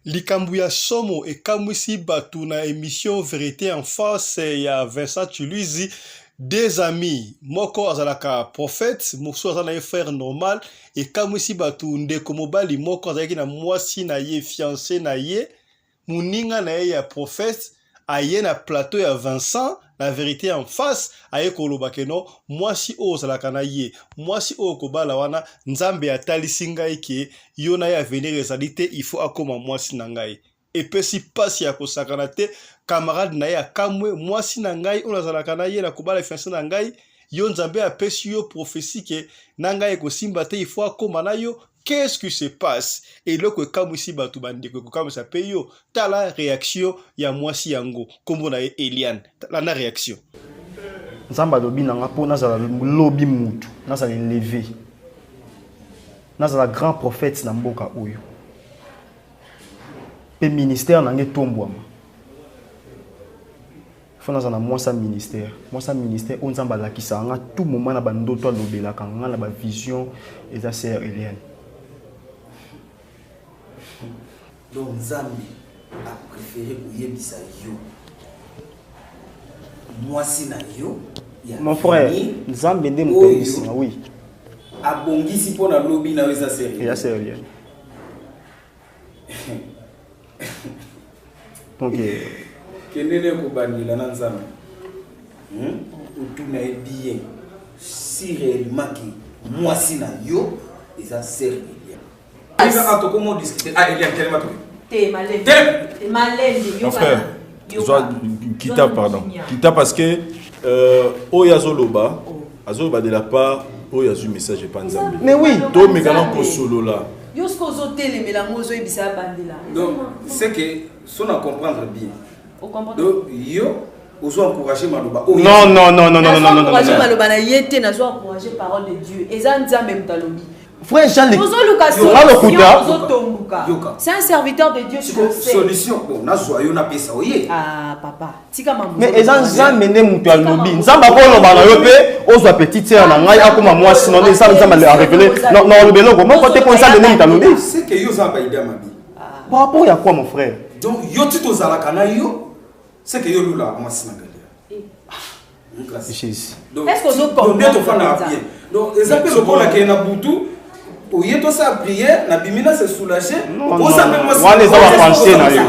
Likambo ya somo ekamwisi batu na emission Verite en face ya Vincent Tshiluizi, deux amis moko azalaka prophète mosusu aza na ye frère normal. Ekamwisi batu ndeko mobali moko azalaki na mwasi na ye fiancé na ye moninga na ye ya prophète aye na plateau ya Vincent na verite en face aye koloba ke no mwasi oyo ozalaka na ye mwasi oyo kobala wana nzambe atalisi ngai ke yo na ye avenir ezali te il faut akoma mwasi na ngai epesi mpasi ya kosakana te camarade na ye akamwe mwasi na ngai oyo nazalaka na ye na kobala fiance na ngai yo nzambe apesi yo prophetie ke na ngai ekosimba te il faut akoma na yo Qu'est-ce qui se passe? Eloko ekamwisi bato bandeko ekokamwisa pe yo. Tala reaction ya mwasi yango. Kombo na ye Eliane. Landa reaction. Nzambe alobi na nga mpo nazala lobi mutu, nazala eleve, nazala grand prophète na mboka oyo mpe ministère na nga etombwama. Faut nazala na mwasi ya ministère, mwasi ya ministère oyo Nzambe alakisaka nga tout moment na ba ndoto alobelaka nga na ba vision eza sœur Eliane. Donc Nzambe a prefere koyebisa yo mwasi na yo ya Mon frère, Nzambe nde moto ayebisi nga oui. Abongisi mpo na lobi na yo eza sœur Eliane. Eza sœur Eliane. Donc euh, kende nde kobandela na nzambe hmm? otuna ye bien si réellement ke mwasi na yo eza sœur Eliane. Eza tokoma odiscute ah Eliane telema toke te malembe malembe Mon frère, zwa kita pardon. Kita parce que euh, oyo azoloba azoloba de la part oyo azwi message epa nzambe. Mais oui, tomeka na kosolola. Yo soki ozotelemela yango ozoyebisa ya bandela. Donc c'est que so na comprendre bien. Donc yo ozo encourager maloba oyo. Non non non non non non non. Encourager maloba na ye te nazo encourager parole de Dieu. Eza Nzambe moto alobi. Frère Jean Luc. Ozoluka solution ozotombuka. C'est un serviteur de Dieu tu le sais. Solution bon nazwa yo napesa oye. Ah papa tika mambo. Mais eza Nzambe nde moto alobi. Nzambe akoloba na yo mpe ozwa petite sœur na ngai akoma mwasi na eza Nzambe a révélé. Non non olobi eloko moko te mpo Nzambe nde moto alobi. C'est que yo oza ba idée mabe. Par rapport ya quoi mon frère? Donc yo ti tozalaka na yo c'est que yo lula mwasi na ngai. Jésus. Est-ce que ozo comprendre? tofandaka bien. Donc eza mpe lokola ke na butu oye tosala prière nabimi na se soulager oza mpe mwasi wana eza ba pensée na yo.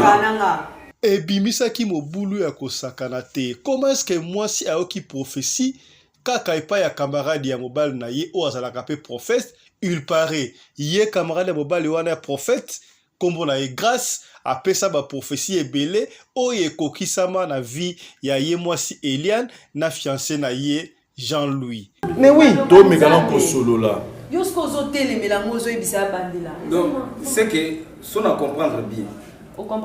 Ebimisaki mobulu ya kosakana te. Comment est-ce que mwasi ayoki prophetie kaka epai ya camarade ya mobali na ye oyo azalaka mpe prophète? Il paraît ye camarade ya mobali wana ya prophète Kombo na ye Grace, apesa ba propheties ebele oyo ekokisama na vie ya ye mwasi Eliane na fiance na ye Jean Louis. Mais oui, tomeka na kosolola. Yo soki ozotelemela yango ozoyebisa ya bandela. Donc c'est que so na comprendre bien.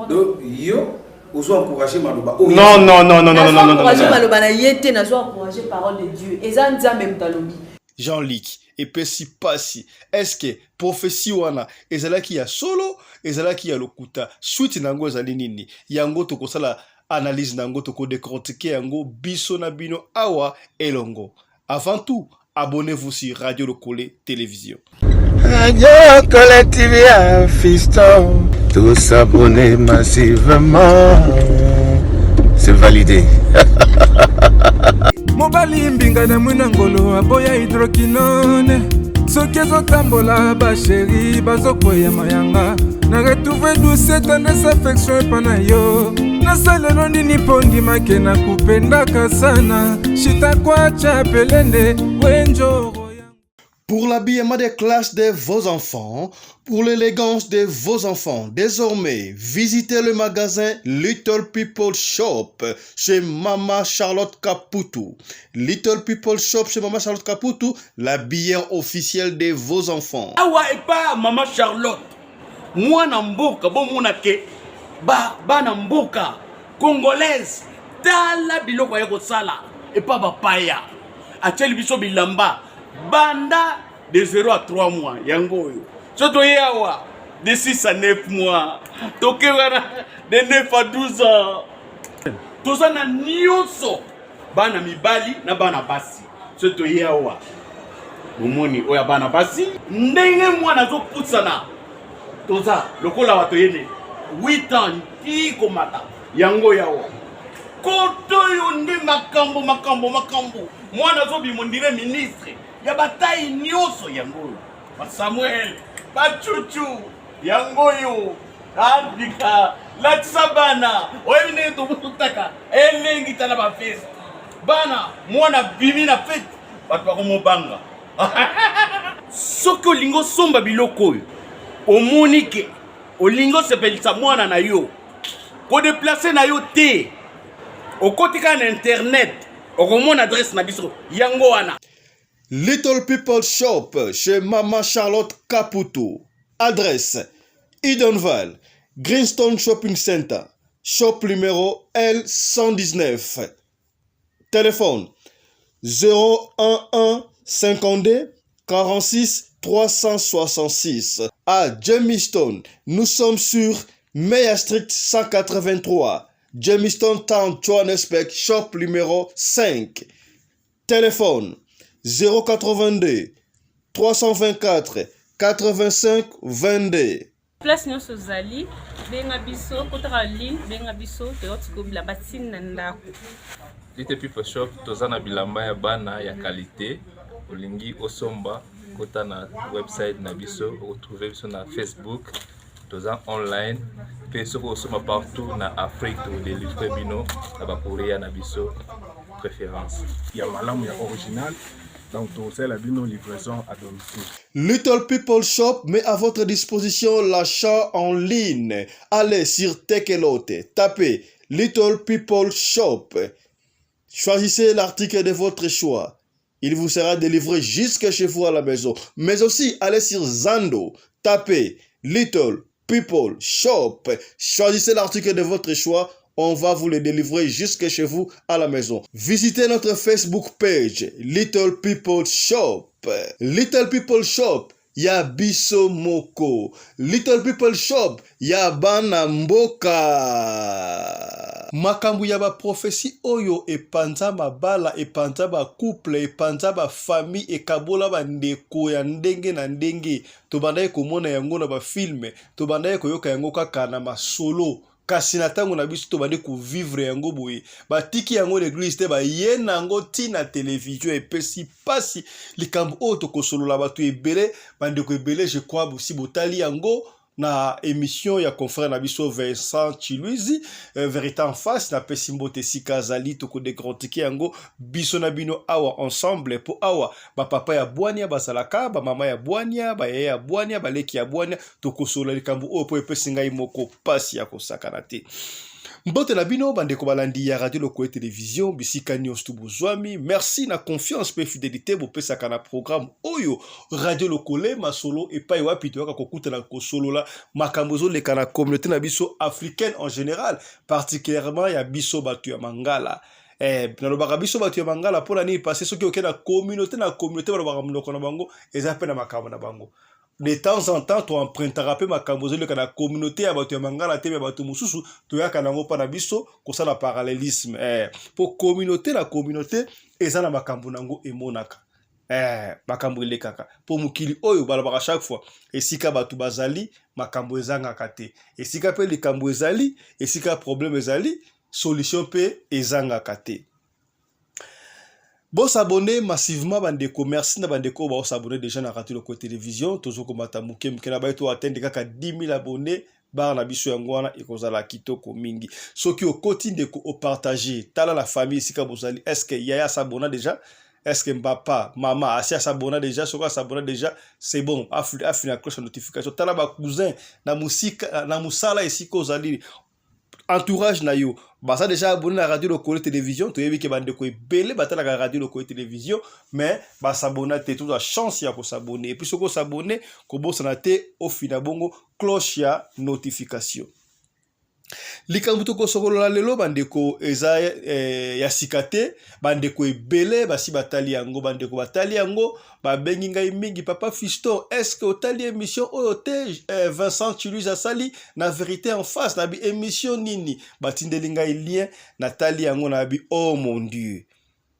Donc yo ozo encourager maloba oyo. Non non non non non non non. Encourager maloba na ye te nazo encourager parole de Dieu. Eza Nzambe moto alobi. Jean-Luc epesi pasi est-ce que prophetie wana ezalaki ya solo ezalaki ya lokuta suite na yango ezali nini yango tokosala analyse na yango tokodecortiquer yango biso na bino awa elongo avant tout abonnez-vous sur Radio Lokole Télévision. Radio Lokole TV à fiston, tous abonnés massivement, c'est validé. Mobali mbinga na mwina ngolo aboya hydroquinone soki ezotambola basheri bazokweya mayanga na retrouve douce tendresse affection epa na yo nasalelo nini mpo ndimake na kupendaka sana shitakwacha pelende wenjoro Pour l'habillement des classes de vos enfants, pour l'élégance de vos enfants, désormais, visitez le magasin Little People Shop chez Mama Charlotte Kaputu. Little People Shop chez Mama Charlotte Kaputu, l'habilleur officiel de vos enfants. Awa epa Mama Charlotte, mwana mboka bomona ke ba bana mboka congolaise tala biloko ya kosala epa bapaya atieli biso bilamba banda de 0 à 3 mois yango oyo so toye awa de 6 à 9 mois toke wana de 9 à 12 ans toza na nyonso bana mibali na bana basi so toye awa bomoni oyo ya bana basi ndenge mwana azopusana toza lokola bato yene 8 ans ti komata yango yawa koto oyo nde makambo makambo makambo mwana azobima ondire ministre ya batai nyonso yango oyo basamuel bacucu yango oyo abika latisa bana oyebi ndenge tobutaka elengi tala bafeste bana mwana bimi na fete bato bakomobanga soki olingi osomba biloko oyo omoni ke olingi osepelisa mwana na yo kodeplace na yo te okoti kaka na internet okomona adresse na biso yango wana. Little People Shop chez Maman Charlotte Kaputu. Adresse Edenvale, Greenstone Shopping Center, shop numéro L119. Téléphone 011 52 46 366. À Jamestown, nous sommes sur Meyer Street 183, Jamestown Town, Johannesburg, shop numéro 5. Téléphone 082 324 85 22. Place nionso ozali benga biso kotaka ligne benga biso toyoti ko bilamba ti na ndako. Little People Shop toza na bilamba ya bana ya qualite olingi osomba kota na website na biso okotrouve biso na Facebook toza online pe soki osomba partout na Afrique tokodelivre bino na ba courrier na biso préférence ya malamu ya original donc tokosalela bino livraison à domicile. Little People Shop met à votre disposition l'achat en ligne. Allez sur Tekelote, tapez Little People Shop. Choisissez l'article de votre choix. Il vous sera délivré jusque chez vous à la maison. Mais aussi, allez sur Zando, tapez Little People Shop. Choisissez l'article de votre choix. On va vous le délivrer jusque chez vous à la maison. Visitez notre Facebook page, Little People Shop. Little People Shop, ya biso moko. Little People Shop, ya bana mboka. Makambo ya ba prophetie oyo epanza mabala, epanza ba couple, epanza ba famille, ekabola ba ndeko ya ndenge na ndenge. Tobandaki komona yango na ba film, tobandaki koyoka yango kaka na masolo. Kasi na tango na biso tobandi ko vivre yango boye. Batiki yango na eglise te, baye na yango ti na television. Epesi pasi likambo oyo tokosolola bato ebele, bandeko ebele, je crois bosi botali yango na emission ya confrère na biso Vincent Tshiluizi, Verite en face. Napesi mbote esika azali, tokodecortiquer yango biso na bino awa ensemble, po awa ba papa ya bwania bazalaka, ba mama ya bwania, ba yaya ya bwania, baleki ya bwania. Tokosolola likambo oyo po epesi ngai moko pasi ya kosakana te. Mbote na bino bandeko balandi ya Radio Lokole Television bisika nyonso tu bozwami. Merci na confiance pe fidelite bopesaka na programme oyo Radio Lokole masolo epai wapi toyaka kokutana kosolola makambo ezoleka na communauté na biso africaine en général, particulièrement ya biso bato ya Mangala. Nalobaka biso bato ya Mangala mpo na nini? Parce soki oke na communauté na communauté balobaka monoko na bango, eza pe na makambo na bango. De temps en temps to empruntaka pe makambo ezoleka na communauté ya bato ya Mangala te, ya bato mosusu toyaka nango mpa na biso kosala parallélisme. Po communauté na communauté eza na makambo nango emonaka. Makambo elekaka. Po mokili oyo balobaka chaque fois, esika bato bazali makambo ezangaka te. Esika pe likambo ezali, esika problème ezali, solution pe ezangaka te. Bo s'abonner massivement bandeko, merci na bandeko ba s'abonner déjà na Radio Lokole Télévision. Tozo komata moke moke na bato atteindre kaka 10 000 abonnés. Bar na biso yango wana ekozala kitoko mingi. Soki okoti ndeko o partager, tala la famille esika bozali. Est-ce que yaya s'abonna déjà? Est-ce que papa, maman asi s'abonna déjà? Soki s'abonna déjà, c'est bon. Afri na cloche notification. Tala ba cousin na musika na musala esika ozali. Entourage na yo baza déjà abonné na Radio Lokole Télévision. Toyebi ke bandeko ebele batalaka Radio Lokole Télévision, mais basabona te. Tozwa chance ya kosabonner. Et puis soki osabonner, kobosana te ofina bongo cloche ya notification. Likambo tokosokolola lelo bandeko eza ya sika te. Bandeko ebele basi batali yango, bandeko batali yango babengi ngai mingi, papa Fiston, est-ce que otali émission oyo te? Vincent Tshiluizi asali na Vérité en face. Na bi émission nini? Batindeli ngai lien, natali yango, na bi oh mon Dieu.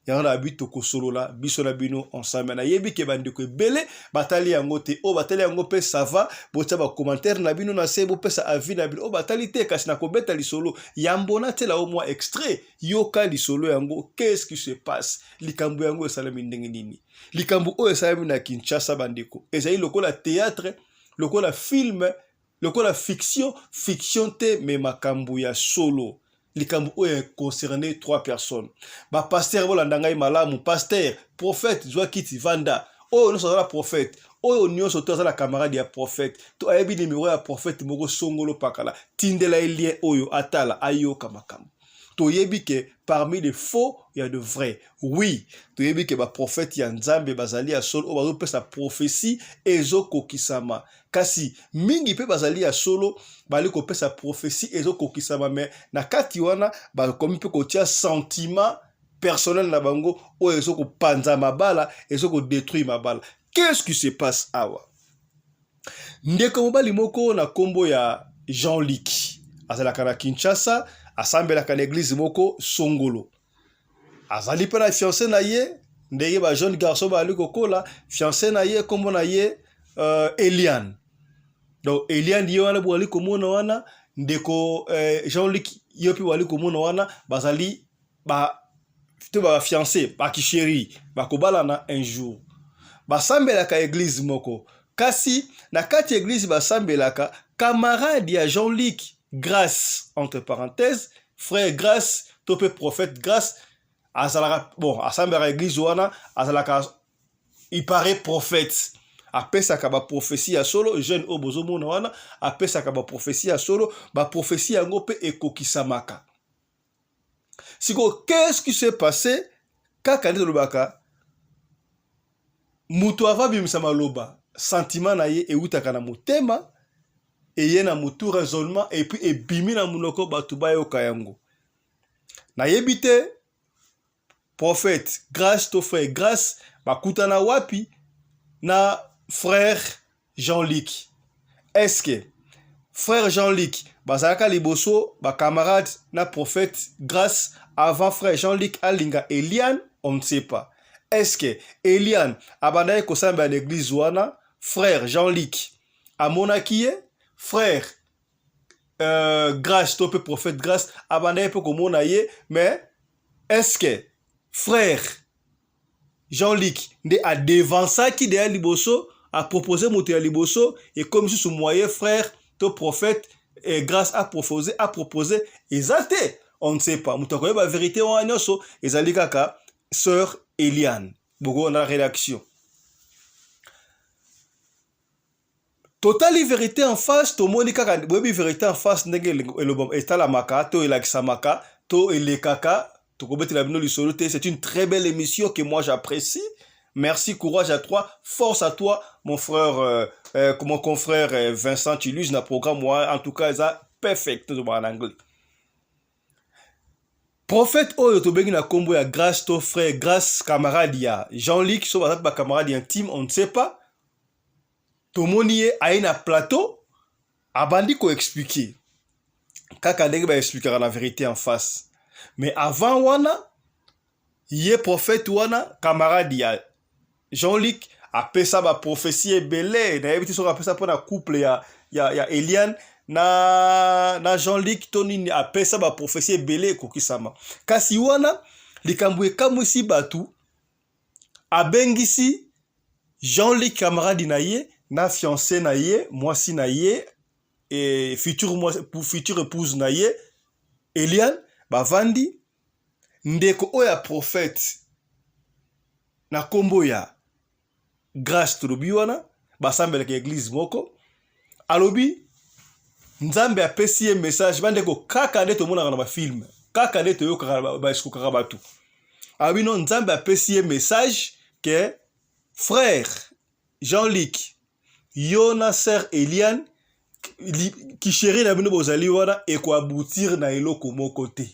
Yango na bi tokosolola biso na bino ensemble. Nayebi ke bandeko ebele batali yango te, oyo batali yango mpe ça va, botia ba commentaire na bino na se, bopesa avis na bino. Oyo batali te, kasi nakobeta lisolo yambo natiela yo mwa extrait, yoka lisolo yango. Qu'est-ce qui se passe? Likambo yango esalemi ndenge nini? Likambo oyo esalemi na Kinshasa, bandeko, ezali lokola théâtre, lokola film, lokola fiction. Fiction te, mais makambo ya solo. Likambo oyo concerne trois personnes. Bapasteur, bolanda ngai malamu. Pasteur, prophète, zwa kiti, vanda. Oyo nyonso azala prophète, oyo nyonso to azala camarade ya prophète, to ayebi nimero ya prophète moko songolo pakala, tindela ye lien oyo, atala, ayoka makambo. Toyebi ke parmi les faux, il y a de vrais. Oui, toyebi ke baprophète ya Nzambe bazali ya solo, oyo bazopesa prophétie ezokokisama. Kasi mingi mpe bazali ya solo, bali kopesa prophétie ezokokisama, mais na kati wana bakomi mpe kotia sentiment personnel na bango, oyo ezokopanza mabala, ezokodétruire mabala. Qu'est-ce qui se passe awa? Ndeko mobali moko na nkombo ya Jean-Luc azalaka na Kinshasa, asambelaka na église moko songolo. Azali mpe na fiancé na ye, ndenge ba jeune garçon bazali kokola. Fiancé na ye, nkombo na ye Eliane. Donc Eliane ye wana bozali komona wana, ndeko Jean-Luc ye mpe bozali komona wana, bazali ba to bafiancé, bakichéri, bakobalana un jour. Basambelaka église moko. Kasi na kati ya église basambelaka, camarade ya Jean-Luc, Grâce, entre parenthèses frère Grâce to mpe prophète Grâce, azalaka, bon, asambelaka église wana, azalaka, il paraît, prophète, apesaka baprophétie ya solo. Jeune oyo bozomona wana apesaka baprophétie ya solo, baprophétie yango mpe ekokisamaka. Sikoyo, qu'est-ce qui s'est passé? Kaka nde tolobaka, moto ava bimisa maloba, sentiment na ye eutaka na motema, eye na motu, raisonnement, et puis ebimi na monoko, bato bayoka yango. Nayebi te prophète Grâce to frère Grâce bakutana wapi na frère Jean-Luc. Est-ce que frère Jean-Luc bazalaka liboso bacamarade na prophète Grâce avant frère Jean-Luc alinga Eliane? On ne sait pas. Est-ce que Eliane abandaki kosambela na église wana, frère Jean-Luc amonaki ye, frère Grâce to mpe prophète Grâce abandaki mpe komona ye? Mais est-ce que frère Jean-Luc nde adevansaki deya liboso, apropose moto ya liboso, ekomi susu moyen frère to prophète eh, Grâce apropose eza te? On ne sait pas. Moto akoyeba vérité wana nyonso ezali kaka sœur Eliane. Boko na rédaction, totali vérité en face, tomoni kaka, boyebi vérité en face ndenge etalamaka to elakisamaka to elekaka. Tokobetela bino lisolo te. C'est une très belle émission que moi j'apprécie. Merci, courage à toi, force à toi, mon frère, mon confrère Vincent Tuluse na programme moi. En tout cas, eza perfect en anglais. Prophète oyo tobengi na nkombo ya Grâce to frère Grâce, camarade ya Jean-Luc, so baza mpe bacamarade intime, on ne sait pas. Tomoni ye aye na plateau, abandi koexpliquer kaka ndenge baexplikaka na vérité en face. Mais avant wana, ye prophète wana, camarade ya Jean-Luc, apesa baprophétie ebele. Nayebi te soki apesa mpona couple ya Eliane na Jean-Luc to nini. Apesa baprophétie ebele, ekokisama. Kasi wana likambo ekamwisi bato, abengisi Jean-Luc, camarade na ye, na fiancé na ye, mwasi na ye e future épouse na ye Eliane. Bavandi, ndeko oyo ya prophète na nkombo ya Grâce, tolobi wana basambelaka église moko, alobi Nzambe apesi ye message. Bandeko, kaka nde tomonaka na bafilm, kaka nde toyokaka baeskokaka bato. Alobi no, Nzambe apesi ye message ke frère Jean-Luc, yo na sœur Eliane, kichéri na bino bozali wana ekoaboutir na eloko moko te,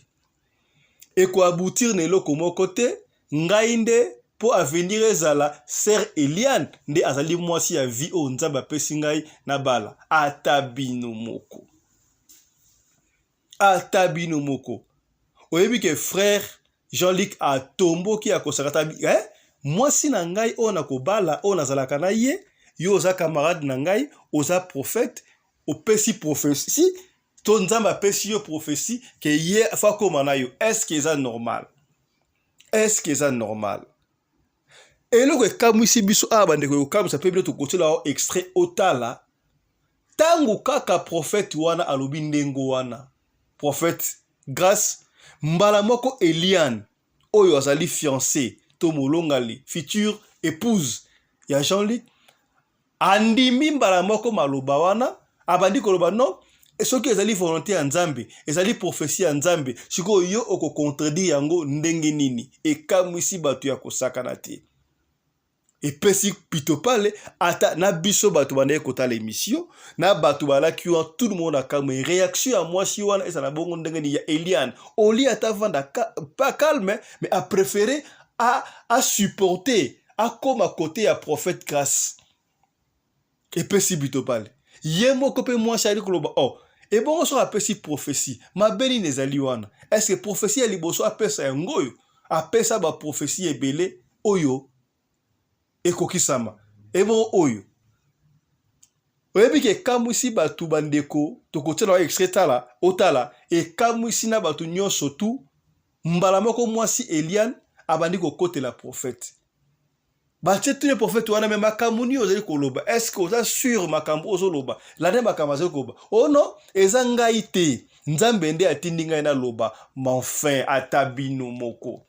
ekoaboutir na eloko moko te. Ngai nde mpo avenir ezala, sœur Eliane nde azali mwasi ya vie oyo Nzambe apesi ngai na bala. Ata bino moko, ata bino moko oyebi ke frère Jean-Luc atomboki akosaka ta eh? Mwasi na ngai oyo nakobala oyo nazalaka na ye, yo oza camarade na ngai, oza prophète, opesi prophetie to Nzambe apesi yo prophetie ke ye fa akoma na yo. Est-ce que eza normal? Est-ce que eza normal? Eloko ekamwisi biso awa bandeko, ekokamwisa mpe bino, tokotiela yo extrait otala. Ntango kaka prophète wana alobi ndenge wana, prophète Grâce, mbala moko Eliane oyo azali fiancé to molongali, future épouse ya Jean-Luc, andimi mbala moko maloba wana, abandi koloba non, soki ezali volonté ya Nzambe, ezali prophetie ya Nzambe, sikoyo yo okocontredire yango ndenge nini? Ekamwisi bato ya kosakana te, epesi pitopale ata na biso bato bandaki kotala émission na bato balaki wana, tout le monde akamwe réaction ya mwasi wana ezala bongo ndenge nini ya Eliane. Olie ata vanda pas calme, mais a préféré a supporter, akoma côté ya prophète Grâce. Epesi pitopale. Ye moko mpe mwasi ali koloba: oh, ebongo soki apesi prophétie, mabe nini ezali wana? Est-ce prophétie ya liboso apesa yango oyo? Apesa baprophétie ebele oyo ekokisama. Ebongo oyo oyebi ke ekamwisi bato. Bandeko, tokotiela wa extrait, tala, otala. Ekamwisi na bato nyonso tu. Mbala moko mwasi Eliane abandi kokotela prophète. Batie tuni prophète wana: me makambo nini ozali koloba? Est-ce oza sûr makambo ozoloba? Lande makambo azali koloba: oh non, eza ngai te, Nzambe nde atindi ngai naloba. Enfin, ata bino moko,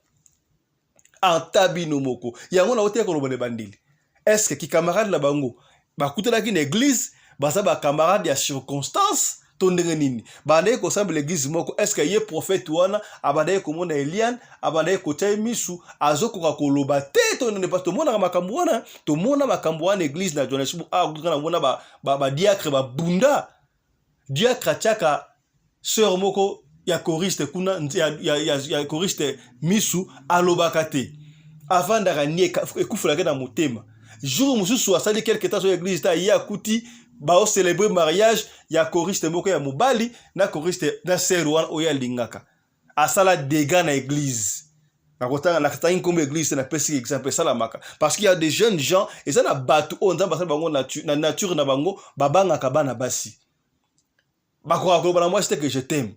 ata bino moko, yango nauti koloba na ebandeli. Est-ce kicamarade na bango bakutanaki na église, baza bacamarade ya circonstance to ndenge nini? Bandaki kosambela église moko. Est-ce ye prophète wana abandaki komona Eliane, abandaki kotia ye misu, azokoka koloba te to nini? Parce tomonaka makambo wana, tomona makambo wana église na Johannesburg awa, namona badiacre babunda. Diacre atiaka sœur moko ya choriste kuna, ya choriste misu, alobaka te, avandaka nie, ekufelaki na motema. Jour mosusu asali quelque temps so église te, ye akuti baocélébrer mariage ya choriste moko ya mobali na choriste na sœur wana oyo alingaka. Asala dégâts na église. Nakotanga, natangi nkombo église te, napesi exemple. Esalamaka parce qu'il y a des jeunes gens, eza na bato oyo Nzambe asala bango na nature na bango, babangaka bana basi, bakoka koloba na mwasi te que je t'aime,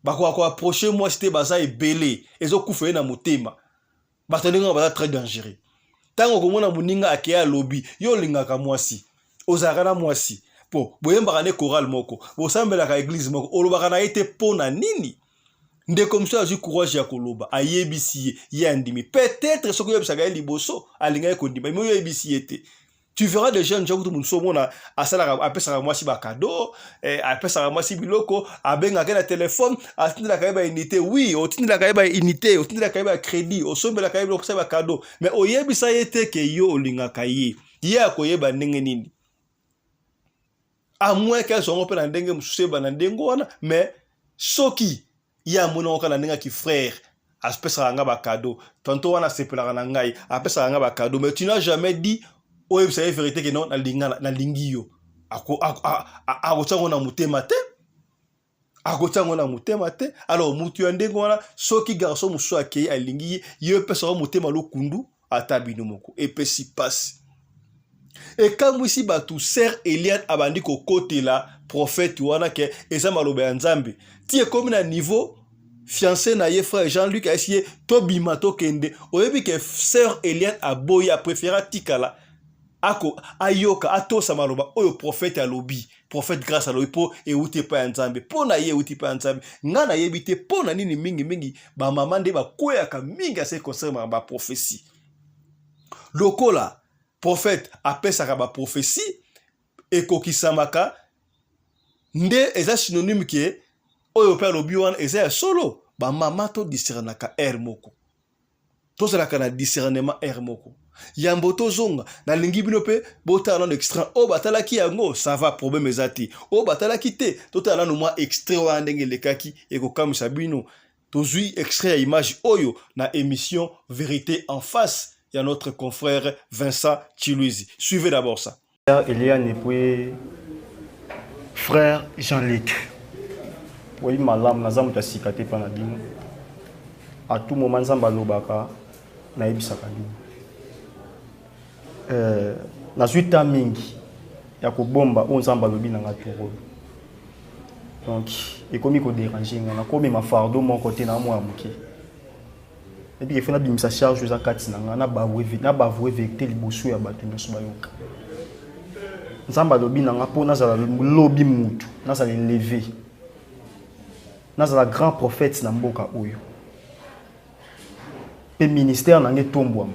bakoka koapprocher mwasi te. Baza ebele, ezokufa ye na motema. Bato ndenge wana baza très dangereux. Ntango okomona moninga akei, alobi yo olingaka mwasi, ozalaka na mwasi, mpo boyembaka ne chorale moko, bosambelaka église moko, olobaka na ye te, mpo na nini? Ndeko mosusu azwi courage ya koloba, ayebisi ye, ye andimi. Peut-être soki oyebisaka ye liboso, alingaki kondima, me oyebisi ye te. Tu verras des jeunes gens kutu, mosusu omona asalaka, apesaka mwasi bacadeau, apesaka mwasi biloko, abengaka ye na telefone, atindelaka ye baunité. Oui, otindelaka ye baunité, otindelaka ye bacrédit, osombelaka ye biloko, osala bacadeau, mais oyebisa ye te ke yo olingaka ye. Ye akoyeba ndenge nini? À moins ke azwango mpe na ndenge mosusu, eyeba na ndenge wana. Mais soki ye amoni kaka na ndenge aki frère apesaka nga bacadeau, tanto wana asepelaka na ngai, apesaka nga bacadeau, mais tu n'as jamais dit, oyebisa ye vérité ke non, nalingi yo, akotia yango na motema te, akotia yango na motema te. Alors mutu ya ndenge wana, soki garçon mosusu akei, alingi ye, ye opesaka motema lokundu. Ata bino moko, epesi pasi, ekamwisi bato. Sœur Eliane abandi kokotela prophète wana ke eza maloba ya Nzambe, ti ekomi na niveau fiancé na ye, frère Jean-Luc, ayesi ye: tobima, tokende. Oyebi ke sœur Eliane aboyi, apréféré atikala, ako ayoka, atosa maloba oyo prophète alobi, prophète Grâce alobi, mpo euti epai ya Nzambe, mpo na ye euti epai ya Nzambe. Ngai nayebi te mpo na nini mingimingi bamama nde bakweyaka mingi ase concerne baprophétie. Lokola prophète apesaka baprophétie, ekokisamaka nde eza synonyme ke oyo mpe alobi wana eza ya solo. Bamama, todiscernaka aire moko, tozalaka na discernement aire moko. Yambo tozonga, nalingi bino mpe botala nano extrait oyo. Batalaki yango, ça va, problème eza te. Oyo batalaki te, totala nano mwa extrait wana ndenge elekaki, ekokamwisa bino. Tozwi extrait ya image oyo na émission Vérité en face ya notre confrère Vincent Chiluizi. Suivez d'abord ça. Eliane et puis frère Jean-Luc, oyi malamu, naza moto ya sika te mpa na bino. À tout moment Nzambe alobaka nayebisaka bino. Euh, nazwi temps mingi ya kobomba oyo Nzambe alobi na nga tour oyo. Donc ekomi ko déranger nga, nakomema fardeau moko te na mwa moke. Epi il faut nabimisa charge eza kati na nga, na bavoue vérité liboso ya bato nyonso bayoka. Nzambe alobi na nga mpo nazala lobi mutu, nazala élevé. Nazala grand prophète na mboka oyo. Pe ministère na nga etombwama.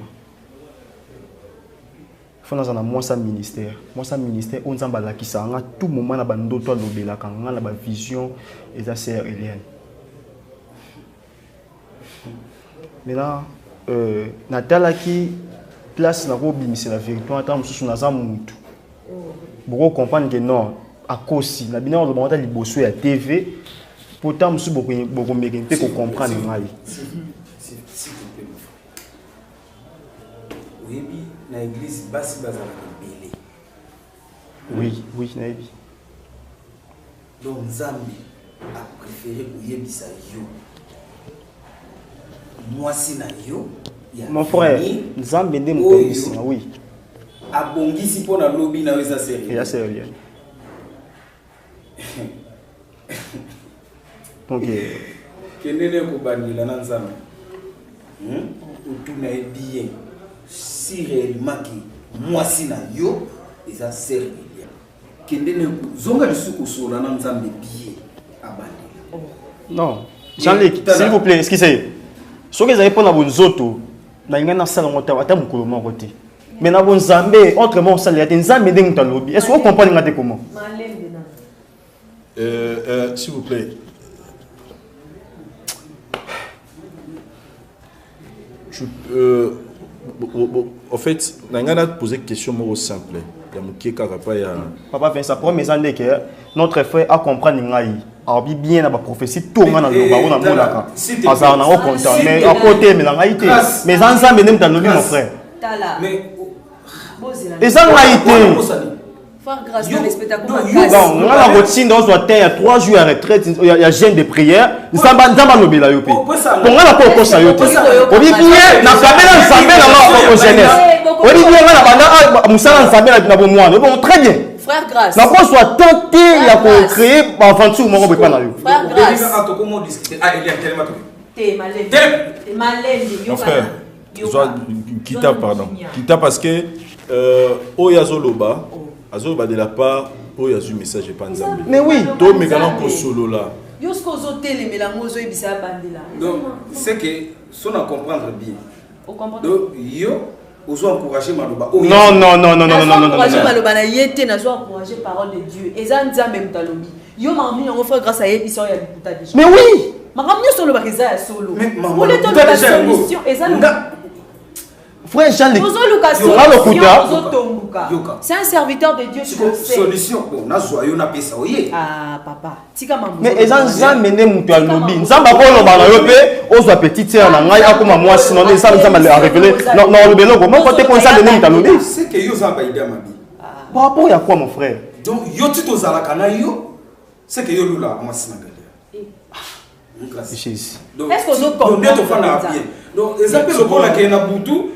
Faut nazala na mwasi ya ministère. Mwasi ya ministère oyo Nzambe alakisaka nga tout moment na ba ndoto alobelaka nga na ba vision eza sœur Eliane. Maintenant, euh, natalaki place nakobimisela vérité wana ntango mosusu naza mutu boko comprendre que non akosi na bino aloba ata liboso ya tv mpo ntango mosusu bokomeke mpe kocomprendre ngai. Oyebi na église basi bazalaka ebele. Oui, oui, nayebi. Donc Nzambe a préféré koyebisa yo mwasi na yo ya Mon frère, Nzambe nde moto ayebisi nga, oui. Abongisi mpo na lobi na yo eza sérieux. Eza sérieux. Donc kende ne kobandela na Nzambe. Otuna ye bien si réellement que mwasi na yo eza sérieux. Kende ne zonga lisusu kosolola na Nzambe bien abandela. Non, Jean-Luc, s'il vous plaît, excusez. Soki ezali mpo na bonzoto, nalingai nasala yango ata mokolo moko te. Mais na bonzambe, autrement osalela te, Nzambe nde moto alobi. Est-ce que vous comprenez nga te comment? S'il vous plaît. En fait, nanga na poser question moko simple. Ya mokie kaka pa ya Papa Vincent, problème eza nde que notre frère a comprendre ngai. Alobi bien na ba prophétie to nga na loba ona monaka. Azala nango content mais akotemela ngai te. Mais eza Nzambe nde moto alobi mon frère. Tala. Mais eza ngai te. Frère Grâce, na respecta ko makasi. Non, nga na kotinda ozwa temps ya 3 jours ya retraite ya jeûne de prière, Nzambe Nzambe alobela yo pe. Po nga na kokosa yo te. Obi bien na kabela Nzambe na nga ko jeunesse. Obi bien nga na banda musala Nzambe na bomwana. Bon très bien. Frère Grâce. Na kozwa temps te ya ko créer ba aventure moko boye pa na yo. Frère Grâce. Ah, Eliane, telema toke. Te malembe. Te malembe. Mon frère. Zwa kita pardon. Kita parce que oyo azoloba, azoloba de la part oyo azwi message epa Nzambe. Mais oui, to mekana kosolola. Yo soki ozotelemela yango ozoyebisa ya bandela. Donc c'est que so na comprendre bien. Donc yo ozo encourager maloba oyo. Non non non non non non non. Encourager maloba na ye te, nazo encourager parole de Dieu. Eza Nzambe moto alobi. Yo makambo yango frère Grâce ayebisa oyo ya lokuta déjà. Mais oui. Makambo nyonso olobaka eza ya solo. Ole toluka solution eza Frère Jean-Luc, ozoluka solution ozotombuka. C'est un serviteur de Dieu, tu le sais. Solution, bon, nazwa yo napesa oye. Ah papa, tika mamu. Mais eza Nzambe nde moto alobi. Nzambe akoloba na yo pe ozwa petite sœur na ngai akoma mwasi na eza Nzambe a révélé. Non, non, olobi eloko moko te po Nzambe nde moto alobi. C'est que yo oza ba idée mabe. Par rapport ya quoi mon frère? Donc yo ti tozalaka na yo, c'est que yo lula mwasi na ngai. Jésus. Donc, est-ce que nde tofandaka bien. Donc eza mpe lokola ke na butu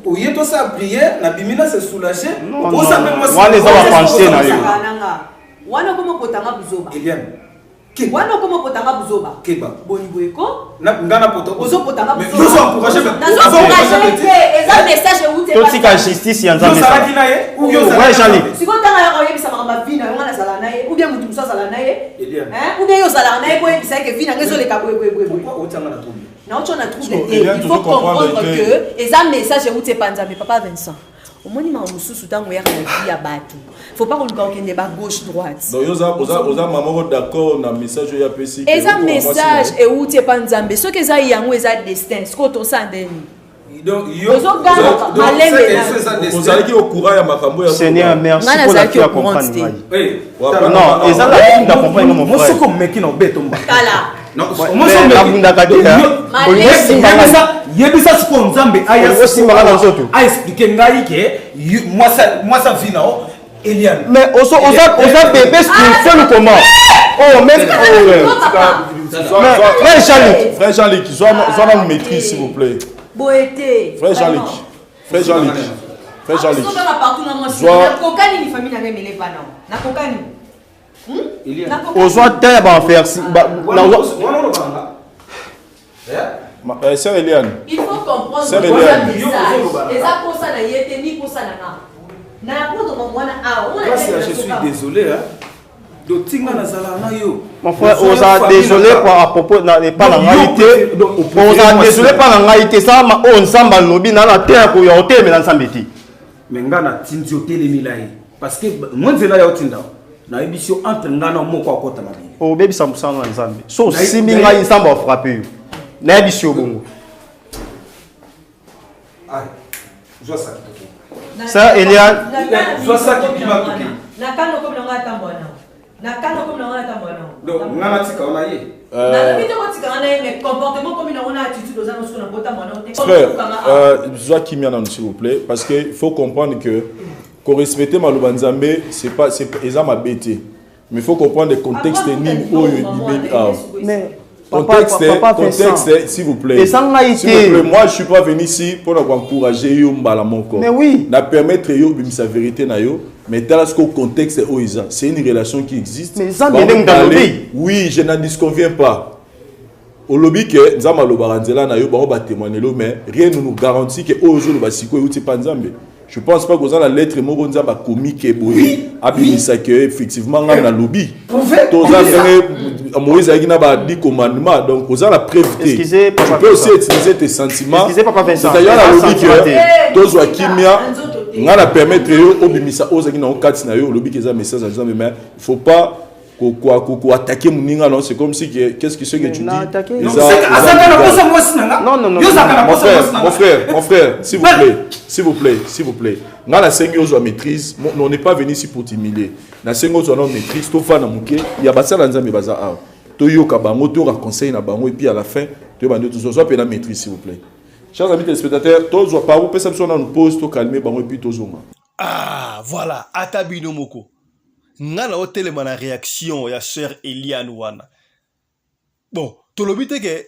oye tosala prière na bimi na se soulager. Wana eza ba pensée na yo. Wana okoma potanga buzoba. Eliane. Wana okoma potanga buzoba. Keba. Boni boye ko? Nga na poto. Ozo potanga buzoba. Ozo encourager. Nazo encourager te. Eza message euti. Totika justice ya Nzambe. Ozalaki na ye ou yo ozalaki. Ouais Jean-Luc. Sikoyo tanga ya oyebisa makambo ya vie na yo nga nazala na ye ou bien mutu mosusu azala na ye. Hein? Ou bien yo ozalaka na ye po oyebisa ye ke vie na nga ezoleka boye boye boye boye. Pourquoi otianga na trouble? Na otya na trouble te. Il faut comprendre que eza message euti epa Nzambe papa Vincent. Omoni makambo mosusu ntango oyaka na vie ya bato faut pas koluka kokende ba gauche droite. Donc yo oza oza oza mama moko d'accord na message oyo apesi. Eza message euti epa Nzambe soki eza yango eza destin sikoyo tosala ndeni. Ozoganga malembe ozalaki au courant ya makambo ya Seigneur merci pour la fille à comprendre ngai. Non eza la fille à comprendre mon frère. Mosoko meki na obeto mba. Tala. Nabundaka te. Yebisa sikoyo Nzambe aya osimbaka na nzoto. A expliquer ngai ke mwasa mwasa vie na yo. Eliane. Mais ozo oza oza bébé spirituel ou comment? Oh mais oh. Mais frère Jean-Luc, frère Jean-Luc, zwa zwa na maîtrise s'il vous plaît. Boete. Frère Jean-Luc. Frère Jean-Luc. Frère Jean-Luc. Zwa nakokani ni famille na ngai mele pana. Nakokani. Ozwa temps ya ba enfer ba Euh, sœur Eliane. Il faut comprendre Sœur Eliane. message. Eza posa na ye te ni posa na nga. Na apprendre mwana awa. Grâce, je suis désolé hein. Donc tinga nazala na yo. Mon frère, oza désolé pour à propos na epa na ngai te. Oza désolé pa na ngai te. Ça ma oyo Nzambe alobi na na te ko ya otelemela Nzambe te. Mais nga na tindi otelemela ye parce que mwa nzela ya otinda nayebisi yo entre nga na moko akota mabele. Obebisa mosala na Nzambe. So osimbi ngai Nzambe afrappe yo. Nayebisi yo bongo. Zwa saki toke. Sœur Eliane. Zwa saki bima toke. Na kano komi na nga tambwa na. Na kano komi na nga tambwa na. Donc nga natika wana ye. Nalobi te kotika nga na ye mais comportement komi na ngo na attitude oza na siko na kotambwa na te. Frère, zwa kimia nanu s'il vous plaît parce que il faut comprendre que ko respecter maloba Nzambe c'est pas c'est eza mabe te. Mais il faut comprendre le contexte nini oyo ebimeli awa. Mais Contexte, papa contexte, s'il vous plaît. Eza ngai S'il vous plaît, te. moi je suis pas venu ici pour encourager yo mbala moko. Mais oui. Na permettre yo bimisa vérité na yo, mais tala ce contexte oyo eza. C'est une relation qui existe. Mais Nzambe nde moto alobi. Oui, je n'en disconviens pas. Olobi ke Nzambe alobaka nzela na yo, bango ba témoigner lo, mais rien ne nous garantit que oyo ozoloba sikoyo euti pa Nzambe. Je pense pas koza na lettre moko Nzambe akomi ke boye abimisa ke effectivement ngai nalobi. Toza ndenge Moïse ayaki na ba 10 commandements, donc oza na preuve te. Excusez, Tu papa peux aussi Vincent. utiliser tes sentiments. Excusez, papa Vincent. C'est-à-dire Eza nalobi sentiment ke te. tozwa kimia, ngai na permettre yo obimisa oyo ozalaki nango kati na yo, olobi ke eza message ya Nzambe, mais il faut pas ko ko ko ko attaquer moninga non c'est comme si que qu'est-ce que ce que tu dis Non, non, non. Mon frère, mon frère, mon frère, s'il vous plaît, s'il vous plaît, s'il vous plaît. Nga na sengi ozwa maîtrise, on n'est pas venu ici pour t'humilier. Na sengi ozwa na maîtrise, to fana muke, ya basala Nzambe baza awa. To yoka bango, to yoka conseil na bango et puis à la fin, to bande to zwa pe na maîtrise s'il vous plaît. Chers amis téléspectateurs, to zwa par pesa biso na nous pause, to calmer bango et puis to zonga. Ah, voilà, ata bino moko. Nga na otelema na réaction ya sœur Eliane wana. Bon, tolobi te ke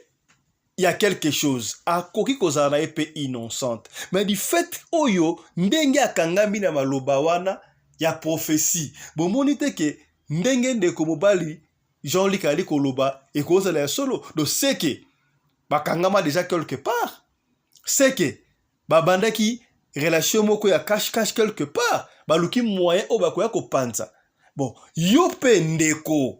y a quelque chose. Akoki kozala na ye pe innocente. Mais du fait oyo ndenge akangami na maloba wana ya prophétie. Bomoni te ke ndenge ndeko mobali Jean-Luc ali koloba ekozala ya solo. Donc c'est que bakangama déjà quelque part. C'est que babandaki relation moko ya cache cache quelque part, baluki moyen oyo bakoya kopanza. Bon, yo pe ndeko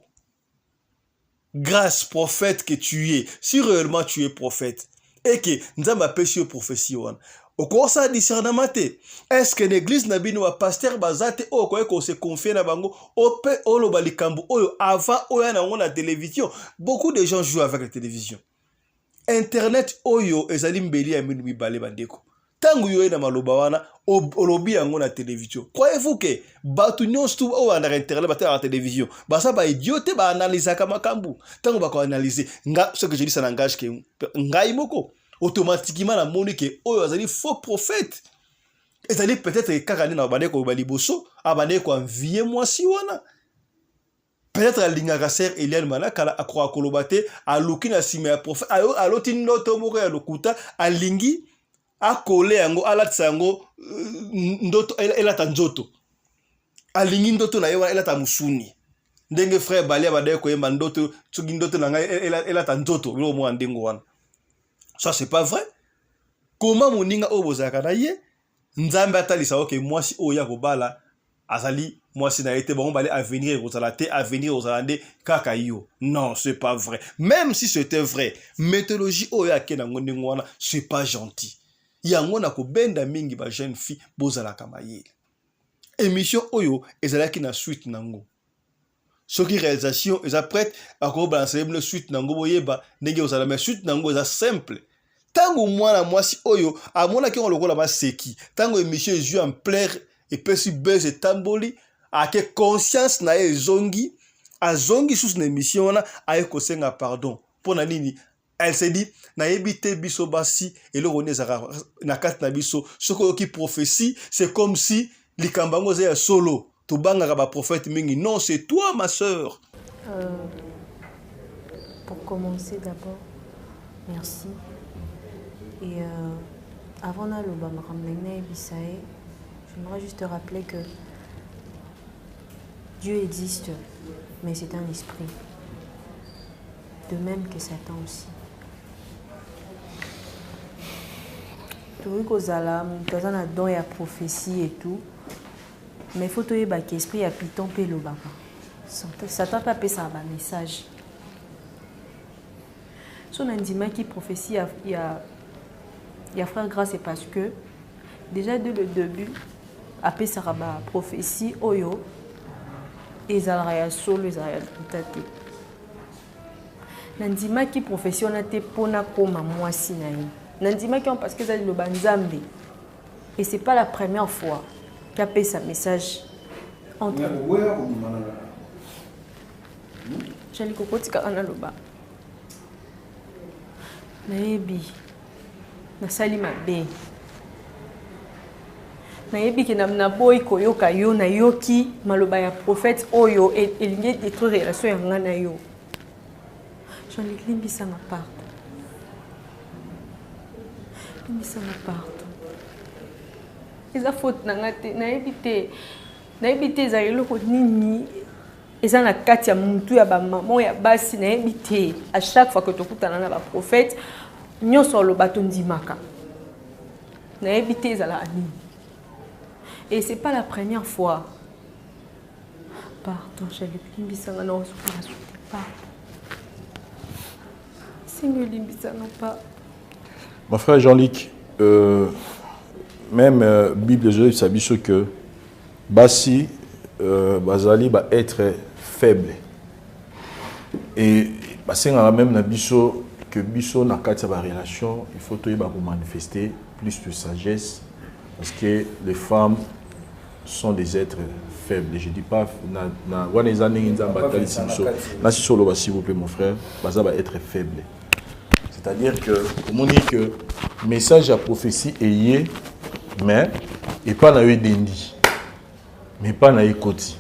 grâce prophète que tu es, si réellement tu es prophète et que Nzambe apesi yo prophétie wana, okosala discernement te. Est-ce que l'église na bino ba pasteur baza te oyo okoki ko se confier na bango, ope oloba likambo oyo avant oya nango na télévision? Beaucoup de gens jouent avec la télévision. Internet oyo ezali mbeli ya minu mibale bandeko. Tango yo na maloba wana olobi yango na télévision. Croyez-vous que bato nyonso tu oyo bandaka internet batalaka télévision baza ba idiot te, ba analysaka makambo. Tango bako analyser nga ce que je dis ça n'engage que ngai moko automatiquement namoni ke oyo azali faux prophète. Ezali peut-être kaka nde na bandeko koloba liboso abandeki ko envier mwasi wana. Peut-être alingaka sœur Eliane Manakala, akoka koloba te, aluki na sima ya prophète, aloti ndoto moko ya lokuta, alingi akole yango, alatisa yango ndoto, elata nzoto. Alingi ndoto na ye wana elata musuni. Ndenge frère Bali abandaki koyemba ndoto, soki ndoto na ngai elata nzoto, biloko moko ya ndenge wana. Ça c'est pas vrai. Comment moninga oyo bozalaka na ye, Nzambe atalisa yo ke mwasi oyo ya kobala azali mwasi na ye te, bango bale avenir ekozala te, avenir ekozala nde kaka yo. Non, c'est pas vrai. Même si c'était vrai, méthodologie oyo ake nango ndenge wana, c'est pas gentil. Yango na kobenda mingi ba jeune fille bozalaka mayele. Émission oyo ezalaki na suite nango. Soki réalisation eza prête, akobalansa bino suite nango boyeba ndenge ozala, mais suite nango eza simple. Tango mwana mwasi oyo amonaki yango lokola maseki, tango émission ezwi ampleur, epesi buzz, etamboli, ake conscience na ye ezongi, azongi susu na émission wana, aye kosenga pardon. Pona nini? Elle se dit, nayebi te biso basi eloko nini ezalaka na kati na biso. Soki oyoki prophétie, c'est comme si likambo yango eza ya solo. Tobangaka ba prophète mingi. Non, c'est toi ma sœur. Euh, pour commencer d'abord, merci. Et euh, avant naloba makambo na nayebisa ye, j'aimerais juste te rappeler que Dieu existe, mais c'est un esprit. De même que Satan aussi. tokoki kozala moto aza na don ya prophétie et tout mais faut toyeba ke esprit ya piton mpe elobaka satan mpe apesaka bamessage so nandimaki prophétie ya, ya, ya frère grâce parce que déjà dès le début apesaka baprophétie oyo ezalaka ya solo ezalaka ya lokuta te nandimaki prophétie wana te mpo nakoma mwasi na ye nandimaki yango parce que eza liloba nzambe et c'est pas la première fois qu'apesa message entre jali kokotikaka naloba nayebi nasali mabe nayebi ke naboyi koyoka yo nayoki maloba ya prophète oyo e, elingi edétruire relation ya nga na yo jean-luc limbisanga pardon limbisanga pardon eza faute na nga te nayebi te nayebi te ezala eloko nini eza na kati ya mutu ya bamama ya basi nayebi te à chaque fois que tokutana na baprophète nyonso aloba tondimaka nayebi te ezalaka nini et c'est pas la première fois pardon jeluc limbisanga na osukaka sute pardon sengi olimbisanga pa mon frère Jean-Luc euh, même euh, bible ezoyebisa biso que basi euh, bazali ba être faible et basengaka même na biso que biso na kati ya barelation il faut toyeba komanifester plus de sagesse parce que les femmes sont des êtres faibles je dis pas na, na wana eza ndenge nzambe atalisi biso nasi oloba s'il vous plaît mon frère baza ba être faible c'est-à-dire que omoni que message ya prophétie eye mais epa na yo edendi mais epa na ye ekoti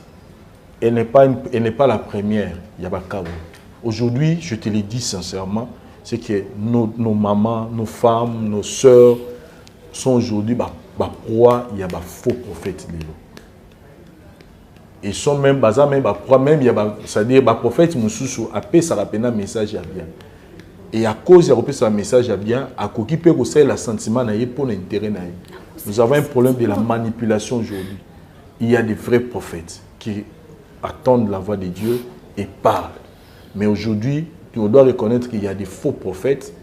elle n'est pas, elle n'est pas la première ya bakabo aujourd'hui je te le dis sincèrement c'est que nos, nos mamans nos femmes nos sœurs sont aujourd'hui ba, ba proie ya ba faux prophètes lelo ils sont même baza même ba proie même ya ba c'est-à-dire ba prophète mosusu apesaka mpena message ya bien et à cause ya kopesa message ya bien akoki mpe kosalela sentiment na ye mpo na intérêt na ye nous avons un problème de la manipulation aujourd'hui il y a des vrais prophètes qui attendent la voix de Dieu et parlent mais aujourd'hui on doit reconnaître qu'il y a des faux prophètes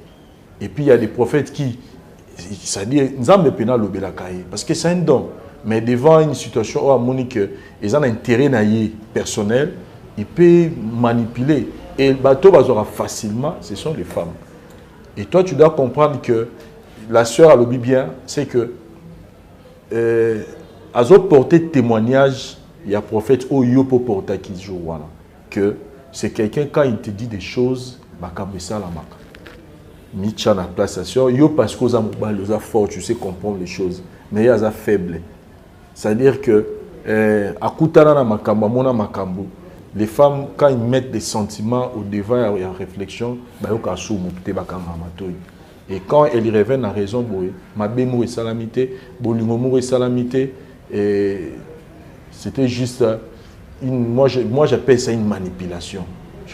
et puis il y a des prophètes qui c'est-à-dire nzambe mpena alobelaka ye parce que c'est un don mais devant une situation oyo amoni que eza na intérêt na ye personnel il peut manipuler et bato bazwaka facilement ce sont les femmes et toi tu dois comprendre que la sœur alobi bien c'est que euh, azoporter témoignage ya prophète oyo yo mpo portaki jour wana que c'est quelqu'un quand il te dit des choses makambo esalamaka mitya na place ya sœur yo parce que oza mobali oza fort tu sais comprendre les choses mais ye aza faible c'est à dire que eh, akutana na makambo amona makambo les femmes quand ils mettent des sentiments au devant ya, ya réflexion bayokaka su motu te bakangaka matoi et quand elle revient na raison boye mabe moko esalami te bolingo moko esalami te et c'était juste une, moi, je, moi j'appelle ça une manipulation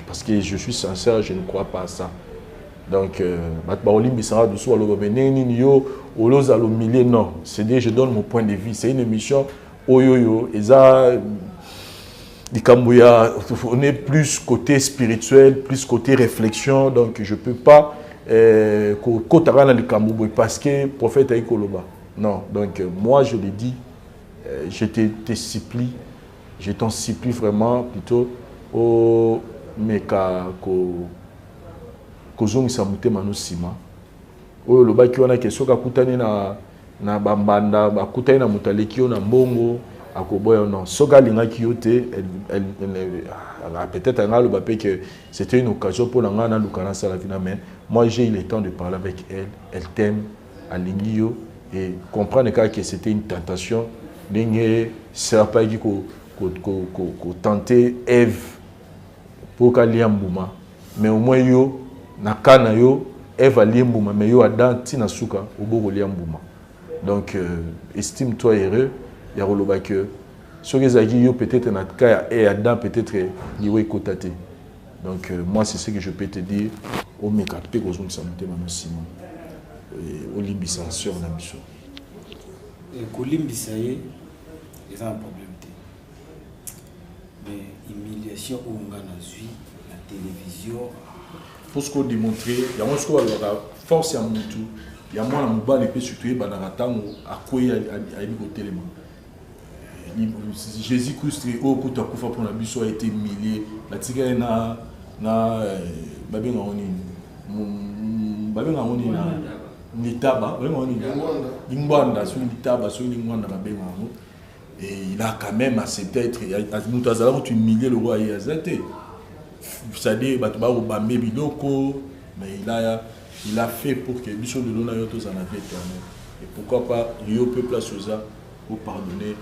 parce que je suis sincère je ne crois pas à ça donc euh, bato baolimbisaka dusu baloba me ndenge nini yo olozala au milieu non c'est dire je donne mon point de vue c'est une émission oyo oyo eza likambo ya on est plus côté spirituel plus côté réflexion donc je peux pas euh, kokotaka na likambo boye parce que prophète ayi koloba non donc euh, moi je le dis euh, je te, te supplie je t'en supplie vraiment plutôt omeka ko kozongisa motema no nsima oyo olobaki wana ke soki akutani na, na bambanda akutani na moto aleki yo na mbongo akoboya non soki alingaki yo te ah, peut-être anga aloba mpe que c'était une occasion mpo na ngai naluka nasala vina mais moi j'ai eu le temps de parler avec elle elle t'aime alingi yo et comprendre kaka que c'était une tentation ndenge serpent ayaki Ko tenter Eve mpo kalia mbuma, mais au moins yo na ka na yo, Eve alie mbuma, mais yo Adam ntina suka obokolia mbuma. Donc estime toi heureux ya koloba que soki ezalaki yo peut-être na cas ya Adam, peut-être liwa ekota te. Donc moi, c'est ce que je peux te dire. Omeka mpe kozongisa motema no nsima, olimbisa sœur na biso. Kolimbisa ye eza na problème te, mais humiliation oyo nga nazwi na télévision. Pour ce kodémontrer yango, sikoyo balobaka force ya mutu ya mwana mobali mpe surtout eyebandaka ntango akwei, ayebi kotelema. Jésus Christ oyo kutu akufa mpona biso a été humilié, batika ye na babengango nini, babengango nini, na litaba, babengango nini, lingwanda, soki litaba, soki lingwanda babengango yango. Et il a quand même accepté être moto azala kutu humilié le roi ye aza te, c'est-à-dire bato bakobambe biloko, mais il a fait pour que biso lelo na yo tozala na vie éternelle. Et pourquoi pas yo mpe place oza opardonner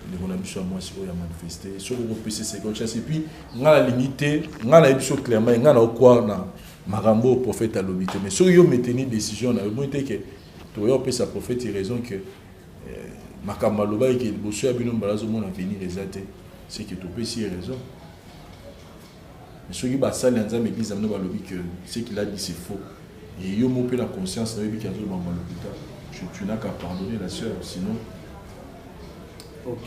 ndeko na biso ya mwasi oyo ya manifeste soki okopesa seconde chance. Et puis ngai nalingi te, ngai nayebi biso clairement, ngai na ocroire na makambo oyo prophète alobi te, mais soki yo maintenir décision na yo, omoni te ke tokoya kopesa prophète raison que makambo alobaki ke liboso ya bino mbala azomona avenir eza te, c'est que topesi ye raison. Mais soki basali ya Nzambe, église na bino balobi que ce qu'il a dit, c'est faux, et yo mo mpe na conscience nayebi ke azolobanga lokuta, tu n'as qu'à pardonner la sœur, sinon Ok,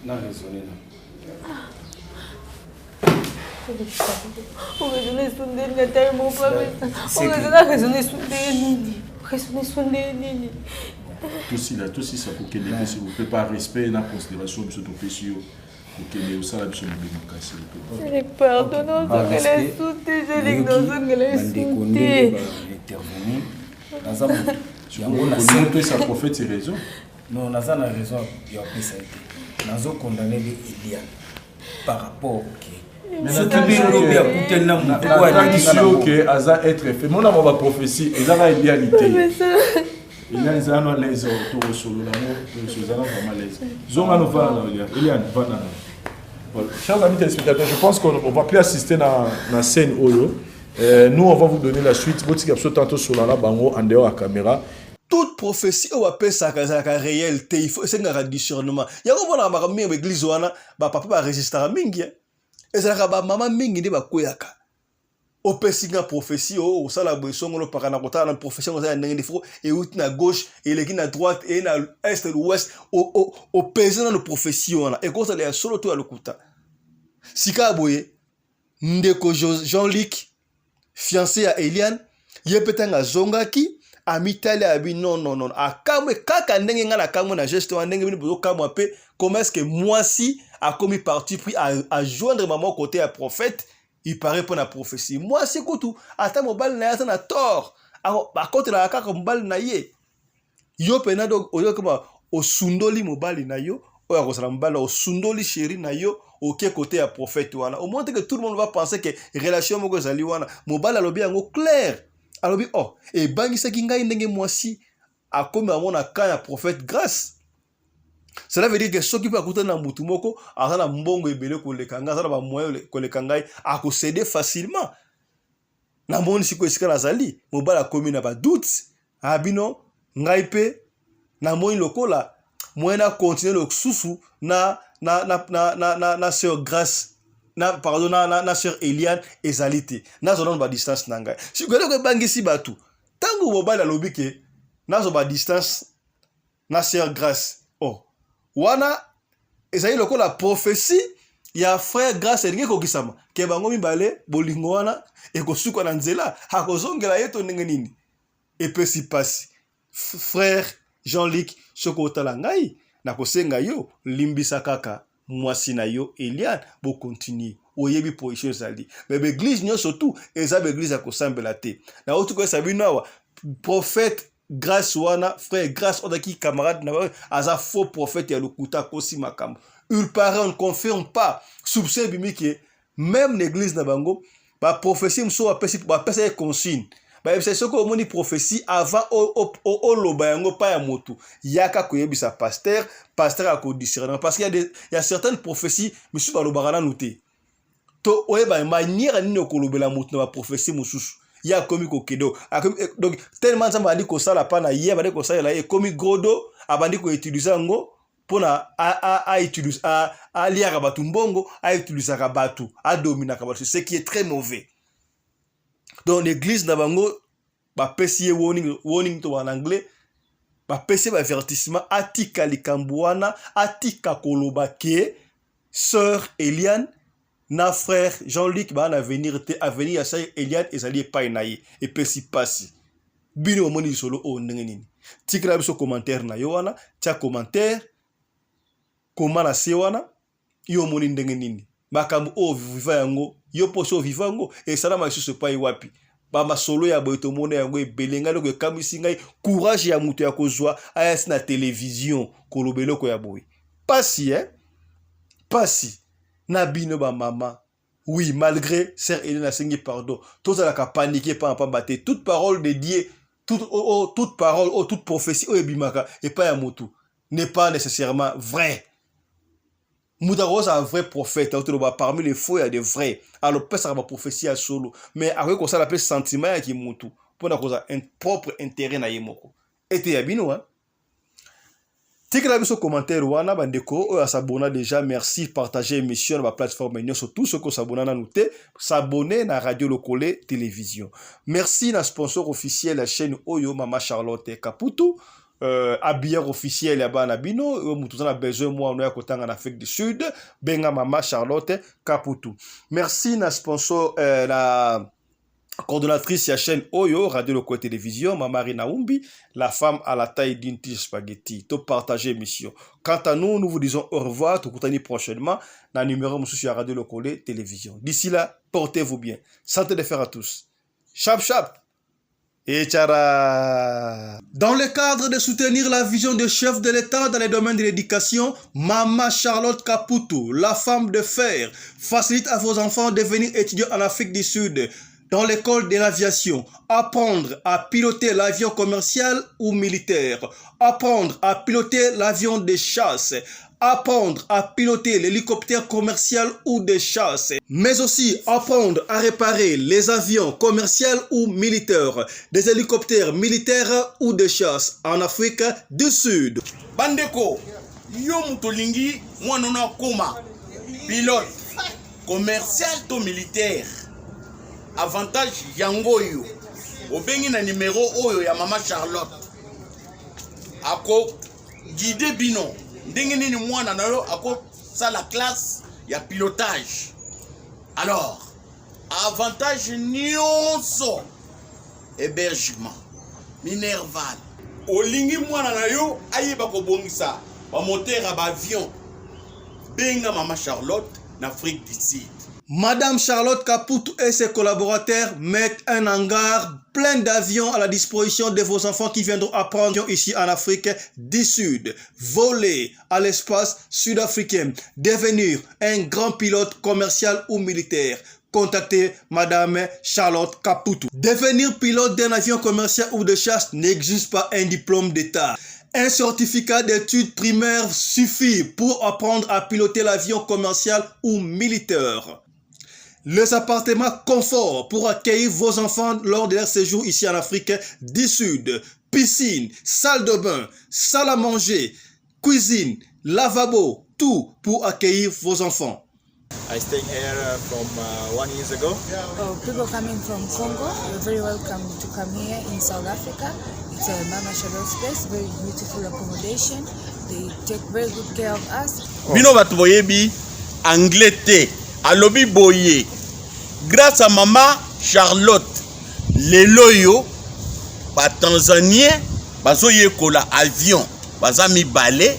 na raisonné na Oraisonne esu ndeni ata ye moko oraisonne, raisonne esu ndenge nini, raisonne esu ndenge nini? Tosila, tosisa kokende te, s'il vous plaît, par respect na considération biso topesi yo, kokende osala biso mabe makasi. Pardon, nazongela esu te, jelik, nazongela esu Bandeko te. ndenge baintervenir, naza moto yango. Opesa prophète raison. Non, naza na raison ya kopesa ye te. Nazocondamner nde Eliane par rapport ke soki mpe lobi akutani na moto oyo aleki nga na yo ke aza être fait mona mwa baprophétie ezaka Eliane te. Eliane, ezala no à l'aise, tokosolola ngo, ozala vraiment à l'aise. Zonga no vanda na Eliane, Eliane vanda na. Voilà. Chers amis téléspectateurs, je pense qu'on ne va plus assister dans la scène oyo. Nous, on va vous donner la suite. Botika biso tantôt sur la bango en dehors à caméra. Toute prophétie oyo bapesaka ezalaka réel te. Il faut esengaka discernement. Yango omonaka makambo mingi, baeglise wana bapapa baresistaka mingi, ezalaka bamama mingi nde bakweyaka. Opesi nga prophétie oyo osala boye songolo paka na kotala na prophétie yango eza ya ndenge nde fo euti na gauche, eleki na droite, eye na est, l'ouest. Opese nano prophétie wana, ekozala ya solo to ya lokuta. Sika boye, ndeko Jean-Luc, fiancé ya Eliane, ye mpe ntango azongaki amitali, abi non, non, non, akamwe kaka ndenge ngai nakamwe na geste wana, ndenge bino bozokamwa mpe. Comment est-ce que mwasi akomi parti pris ajoindre mama côté ya prophète? Il paraît mpo na prophétie, mwasi kutu ata mobali na ye aza na tort, akotelaka kaka mobali na ye. Yo mpena donc oyokoma osundoli mobali na yo oyo akozala mobali, osundoli chéri na yo, oke côté ya prophète wana. Omoni te que tout le monde va penser que relation moko ezali wana? Mobali alobi yango clair, alobi oh, ebangisaki ngai ndenge mwasi akomi yango na camp ya prophète Grâce. Cela veut dire que soki mpe akutani na mutu moko aza na mbongo ebele koleka ngai, aza na bamoyen koleka ngai, akocéder facilement. Namoni sikoyo esika nazali, mobali akomi na badoute abino. Ngai mpe namoni lokola moyen na continue lisusu na sœur Grâce na, pardon, na sœur Eliane ezali te. Nazwa nano badistance na ngai. Sikoyo eloko ebangisi bato, ntango mobali alobi ke nazwa badistance na sœur Grâce, oh, wana ezali lokola prophétie ya frère Grâce elingi ekokisama ke bango mibale bolingo wana ekosuka na nzela, akozongela ye to ndenge nini. Epesi mpasi. Frère Jean-Luc, soki otala ngai, nakosenga yo limbisa kaka mwasi na yo Eliane, bocontinue. Oyebi position ezali, mais baeglise nyonso tu eza baeglise ya kosambela te. Nauti koyesa bino awa, prophète Grâce wana, frère Grâce ozalaki camarade na bango, aza faux prophète ya lokuta, akosi makambo. Il paraît, on ne confirme pas, soupçon ebimi ke même na église na bango, baprophétie mosusu bapesa ye consigne. Bayebisa soki omoni prophétie avant oloba yango pa ya motu, yaka koyebisa pasteur, pasteur akodiscerne parce qu'il y a des, il y a certaines prophéties misusu balobaka nanu te. To oyeba manière nini okolobela motu na ba prophétie mosusu. Ye akomi kokende eh, donc tellement Nzambe abandi kosala pa na ye, abandi kosalela ye, ekomi grodo, abandi koutilize yango mpona aliaka bato mbongo, autilisaka bato, adominaka bato, ce qui est très mauvais. Donc l'église na bango bapesi ye warning, warning to en anglais, bapesi ye baavertissement, atika likambo wana, atika koloba ke sœur Eliane na frère Jean-Luc baa na avenir te, avenir ya sœur Eliane ezali epai na ye. Epesi pasi. Bino bomoni lisolo oyo ndenge nini? Tikela biso commentaire na yo wana, tia commentaire koma na se wana, yo omoni ndenge nini makambo oyo viva yango, yo mposo oviva yango esalama lisusu epai wapi? Bamasolo ya boye tomona yango ebele. Ngai eloko ekamwisi ngai, courage ya moto ya kozwa ayasi na televizio koloba eloko ya boye. Pasi, eh? Pasi na bino bamama. Oui, malgré sœur Hélène asengi pardon, tozalaka paniqué pamba pamba te. Toute parole de Dieu, toute, oh, oh, toute parole, oh, toute prophétie oyo ebimaka epai ya motu n'est pas nécessairement vrai. Moto akozala vrai prophète, otoloba parmi les faux ya de vrai, alopesaka baprophétie ya solo, mais akoki kosala mpe sentiment ya kimutu mpona kozala un propre intérêt na ye moko. Ete ya bino, hein? Tikela biso commentaire wana. Bandeko oyo asabona déjà, merci. Partager émission na baplateforme nyonso tout. Soki osabona nanu te, s'abonner na Radio Lokole Télévision. Merci na sponsor officiel ya chaîne oyo, Mama Charlotte Kaputu, habilleur officiel ya bana bino. Oyo moto oza na besoin mwana ya kotanga na Afrique du Sud, benga Mama Charlotte Kaputu. Merci na sponsor, na coordonnatrice ya chaîne oyo, Radio Lokole Télévision, Mama Rina Umbi, la femme à la taille d'une tige spaghetti. To partager émission. Quant à nous, nous vous disons au revoir, tokutani prochainement na numéro mosusu ya Radio Lokole Télévision. D'ici là, portez-vous bien. Santé de fer à tous. Chap chap. Et tchara. Dans le cadre de soutenir la vision du chef de l'État dans les domaines de l'éducation, Mama Charlotte Kaputu, la femme de fer, facilite à vos enfants de venir étudier en Afrique du Sud, dans l'école de l'aviation, apprendre à piloter l'avion commercial ou militaire, apprendre à piloter l'avion de chasse, apprendre à piloter l'hélicoptère commercial ou de chasse, mais aussi apprendre à réparer les avions commerciaux ou militaires, des hélicoptères militaires ou de chasse en Afrique du Sud. Bandeko, yo moto olingi mwana no akoma pilote commercial to militaire, avantage yango oyo obengi na numero oyo ya Mama Charlotte, ako guide bino ndenge nini mwana na yo akosala classe ya pilotage. Alors avantage nyonso, hébergement, minerval, olingi mwana na yo ayeba kobongisa bamoteur ya baavion, benga Mama Charlotte na Afrique du Sud. Madame Charlotte Kaputu et ses collaborateurs mettent un hangar plein d'avions à la disposition de vos enfants qui viendront apprendre ici en Afrique du Sud, voler à l'espace sud-africain, devenir un grand pilote commercial ou militaire. Contactez Madame Charlotte Kaputu. Devenir pilote d'un avion commercial ou de chasse n'exige pas un diplôme d'État. Un certificat d'études primaires suffit pour apprendre à piloter l'avion commercial ou militaire. Les appartements confort pour accueillir vos enfants lors de leur séjour ici en Afrique du Sud. Piscine, salle de bain, salle à manger, cuisine, lavabo, tout pour accueillir vos enfants. I stay here from 1 years ago. Oh, people coming from Congo, you're very welcome to come here in South Africa. It's a Mama Charlotte's place, very beautiful accommodation. They take very good care of us. Bino bato boyebi anglais te, alobi boye: grâce à Mama Charlotte, lelo oyo batanzanien bazoyekola avion, baza mibale,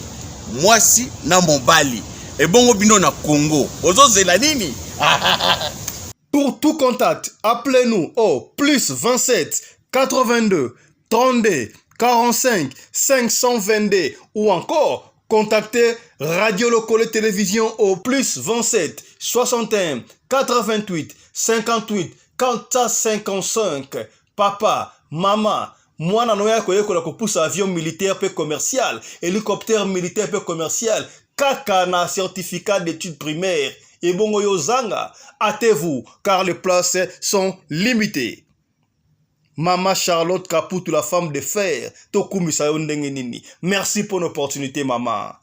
mwasi na mobali. Ebongo bino na Congo bozozela nini? Pour tout contact, appelez-nous au plus 27 82 32 45 522 ou encore contactez Radio Lokole Télévision au plus 27 61 88 58 455. Papa, mama, mwana na yo ya koyekola kopusa avion militaire mpe commercial, hélicoptère militaire mpe commercial, kaka na certificat d'études primaires. Ebongo yo zanga, hâtez-vous, car les places sont limitées. Mama Charlotte Kaputu, la femme de fer, tokumisa yo ndenge nini. Merci pour l'opportunité, mama.